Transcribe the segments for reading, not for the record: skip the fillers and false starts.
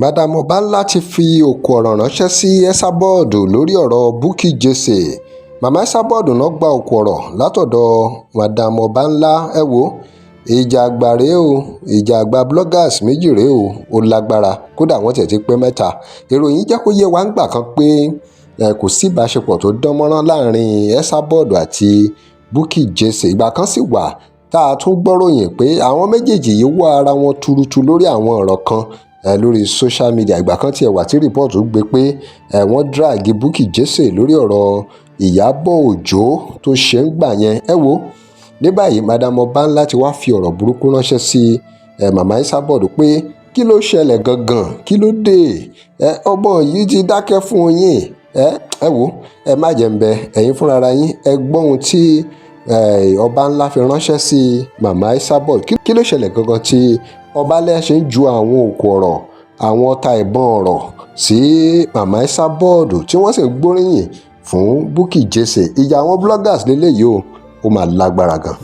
Madam Ọbanla ti fi òkú ọ̀rọ̀ ránṣẹ́ sí Esabod lórí ọ̀rọ̀ Bukky Jesse. Mama Esabod náà gba òkú ọ̀rọ̀ látọ̀dọ̀ Madam Ọbanla. Ẹ wo ìjà àgbà rèé o, ìjà àgbà bloggers méjì rèé o. Ó lágbára, kódà wọ́n tiẹ̀ ti pé mẹ́ta. Ìròyìn jẹ́ kó yé wa ń gbà kan pé kò sí ìbáṣepọ̀ tó dán mọ́rán láàrin Esabod àti Bukky Jesse. Ìgbà kan sì wà tá a tún gbọ́ròyìn pé àwọn méjèèjì yìí wọ́ ara wọn tuurutu lórí àwọn ọ̀rọ̀ kan lórí social media. Ìgbà kan tiẹ̀ wà tí report gbé pé wọ́n drag Bukky Jesse lórí ọ̀rọ̀ Ìyábọ̀ Òjó tó ṣe ń gbà yẹn. Ẹ wo ní báyìí, Madam Ọbanla ti wá fi ọ̀rọ̀ burúkú ránṣẹ́ sí Mama Esabod pé kí ló ṣẹlẹ̀ gangan, kí ló dé? Ọmọ yìí ti dákẹ́ fún yín. Ẹ wo, ẹ má jẹ́ ń bẹ ẹ̀yin fúnra yín. Ẹ gbọ́ ohun tí Ọbanla fi ránṣẹ́ sí Mama Esabod. Kí ló ṣẹlẹ̀ gangan tí Ọbanla ṣe ń ju àwọn òkú ọ̀rọ̀, àwọn ọta ìbọn ọ̀rọ̀ sí Mama Esabod, tí wọ́n sì ń gbóríyìn fún Bukky Jesse? Ìjà àwọn bloggers lélẹ́yìí o, ó máa lágbára gan.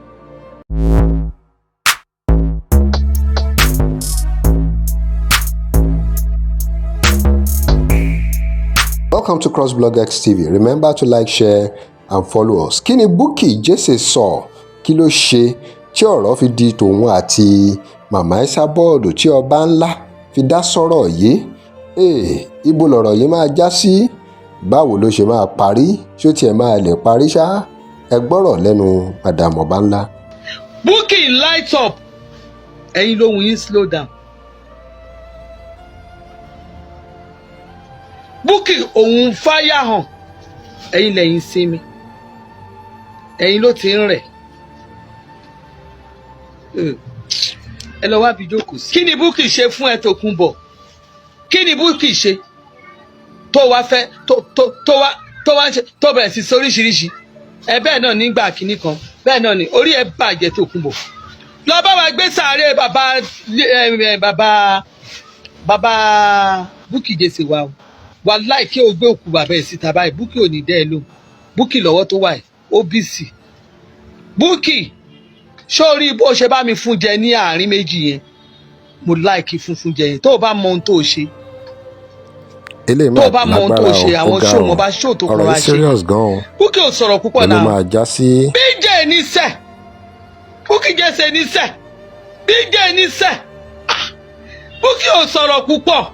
Welcome to CrossBlog X TV. Remember to like, share and follow us. Kí ni Bukky Jesse sọ? Kí ló ṣe tí ọ̀rọ̀ fi di tòun àti Mama Esabod tí Ọbanla fi dá sọ́rọ̀ yìí? Ee, ibo lọ̀rọ̀ yìí máa já sí? Báwo ló ṣe máa parí? Ṣó tiẹ̀ máa lè parí ṣá? Ẹ gbọ́rọ̀ lẹ́nu Madam Ọbanla. Bukky light up, ẹ̀yin lóhùn yín slow down. Bukky òun fáyà hàn, ẹ̀yin lẹ́yìn sinmi, ẹ̀yin ló ti ń rẹ̀. Ẹ lọ wá bí jókòó sí. Kí ni Bukky ṣe fún ẹ, Tòkunbọ̀? Kí ni Bukky ṣe tó wá fẹ́ tó wá ṣe tó bẹ̀rẹ̀ sí sóríṣiríṣi ẹ? Bẹ́ẹ̀ náà nígbà kínní kan, bẹ́ẹ̀ náà ni orí ẹ bàjẹ́. Tòkunbọ̀, lọ bá wa gbé sàárè bàbá ẹ bàbá bàbá Bukky Jesse wa o. Wàláì, kí o gbé òkú bàbá ẹ síta báyìí, Bukky ò ní dẹ́ ẹ lóhùn. Bukky lọ́wọ́ tó wà ẹ̀ ó bísì. Bukky, sórí bó ṣe bá mi fún jẹ ní àárín méjì yẹn, mo like funfun jẹ yẹn. Tó o bá mọ ohun tó o ṣe, Eléyìí tó o máa bá mọ ohun tó lágbára o ṣe, o, ó àwọn ga ṣó o. mo bá ṣó tó Ọ̀rọ̀ kọra yìí ṣe. serious gan o. Bukky ò sọ̀rọ̀ púpọ̀ Ló náà. máa já sí. BJ ní sẹ́, Bukky Jesse ní sẹ́, BJ ní sẹ́. Ah, Bukky ò sọ̀rọ̀ púpọ̀,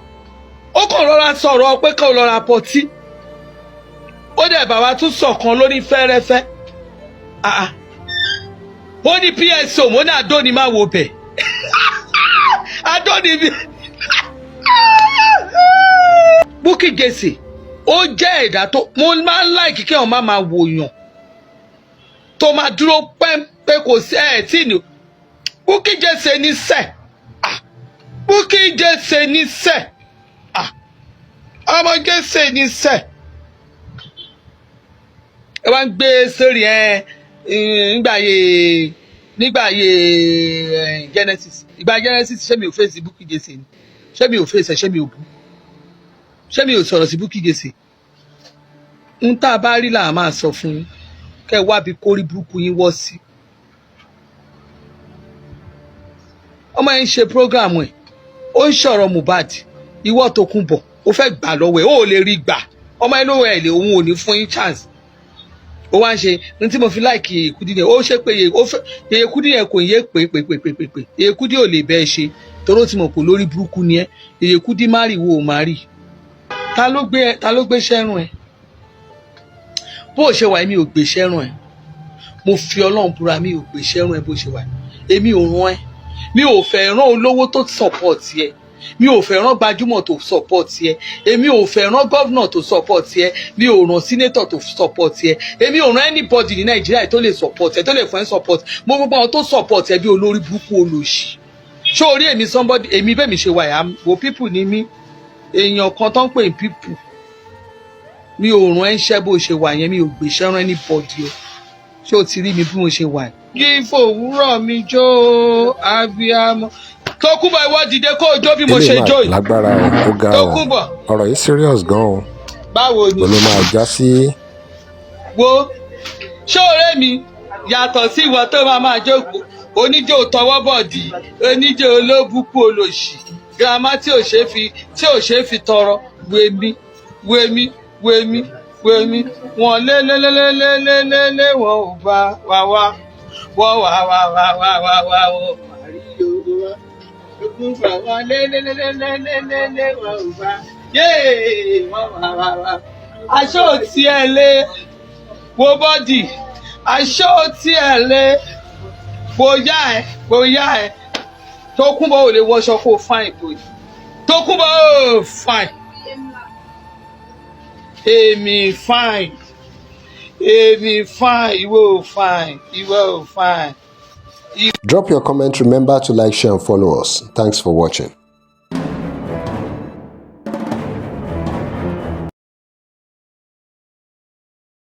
ó kàn rọra sọ̀rọ̀ pé kó lọ́ra pọtí. Ó dẹ̀ bàbá tún sọ̀kan lórí fẹ́rẹ́fẹ́. Ah, ah. Ó ní pso, mo ní àdóni má wo bẹ̀, àdóni bí. Bukky Jesse ó jẹ́ ẹ̀dá tó mo máa ń like kí wọ́n má máa wòyàn tó máa dúró pẹ́ńpẹ́, kò sí ẹ̀ tí ní. Bukky Jesse ní sẹ́. Ah, Bukky Jesse ní sẹ́. Ah, ọmọ Jesse ní sẹ́. Ẹ wá ń gbé sórí ẹ nígbà yẹ Genesis, ìgbà Genesis. Ṣé mi ò fèsì Bukky Jesse ni? Ṣé mi ò fèsì ẹ? Ṣé mi ò bú? Ṣé mi ò sọ̀rọ̀ sí Bukky Jesse? Ń tá a bá rí là á máa sọ fún yín, kẹ́ ẹ wá bí kórí burúkú yín wọ́ sí. Ọmọ yẹn ń ṣe program ẹ̀, ó ń sọ̀rọ̀ Mohbad. Ìwọ Tókunbọ̀, ó fẹ́ gbà lọ́wọ́ ẹ̀, ó lè rí gbà. Ọmọ yẹn ló ẹ̀ lè, òun ò ní fún yín chance. Ó wá ń ṣe ní tí mo fi like Yèyé Kúdí yẹn. Ó ṣe pé Yèyé Kúdí yẹn kò yé pé pé pé pé pé pé Yèyé Kúdí ò lè bẹ́ẹ̀ ṣe toró tí mo kò lórí burúkú ni ẹ. Yèyé Kúdí má rí wo ò má rí. Ta ló gbé sẹ́rùn ẹ bó o ṣe wà? Èmi ò gbé sẹ́rùn ẹ. Mo fi Ọlọ́run búra, mi ò gbé sẹ́rùn ẹ bó ṣe wà. Èmi ò rán ẹ. Mi ò fẹ́ rán olówó tó support ẹ, mi ò fẹ́ rán gbajúmọ̀ tó support ẹ, èmi ò fẹ́ rán governor tó support ẹ, mi ò rán senator tó support ẹ, èmi ò rán anybody ní Nàìjíríà tó lè support ẹ, tó lè fún ẹ support. Mo gbogbo àwọn tó support ẹ bí olórí burúkú olòṣì. Ṣé orí èmi somebody, èmi bẹ́ẹ̀ mi ṣe wà yà wo people ni mí, èèyàn kan tó ń pè ní people. Mi ò rán ẹ ń ṣẹ́ bó ṣe wà yẹn. Mi ò gbèsè rán anybody o. Ṣé o ti rí mi bí mo ṣe wà yìí? Kí fòwúrọ̀ mi jó abiyamọ. Tókunbọ̀, ìwọ dìde kó o jó bí mo ṣe Eléyìí jó máa yìí. lágbára o, ó ga o. Tókunbọ̀. Ọ̀rọ̀ yìí serious gan o. Báwo ni? Ló máa já sí. Wo, ṣé ọ̀rẹ́ mi yàtọ̀ sí ìwọ tó máa máa jókòó oníjó tọwọ́ bọ̀dì, oníjó olóbùkún olòṣì? Girama tí ò ṣe é fi tọrọ. Wèmí, wèmí, wèmí, wèmí. Wọn lé lé lé lé lé lé lé lé, wọn ò bá wa wá. Wọ́n wá wá wá wá wá wá, wọn ò má rí owó wá. Ogun gbà wá lé lé lé lé lé lé lé lé, wọn ò bá yéè, wọ́n wá wá wá. Aṣọ ò tiẹ̀ lé, wo body, aṣọ ò tiẹ̀ lé, bóyá ẹ, bóyá ẹ. Tókunbọ̀ ò lè wọṣọ kó fine tó yìí. Tókunbọ̀ ò fine. Èmi fine, èmi fine, ìwọ ò fine, ìwọ ò fine. Drop your comment. Remember to like, share, and follow us. Thanks for watching.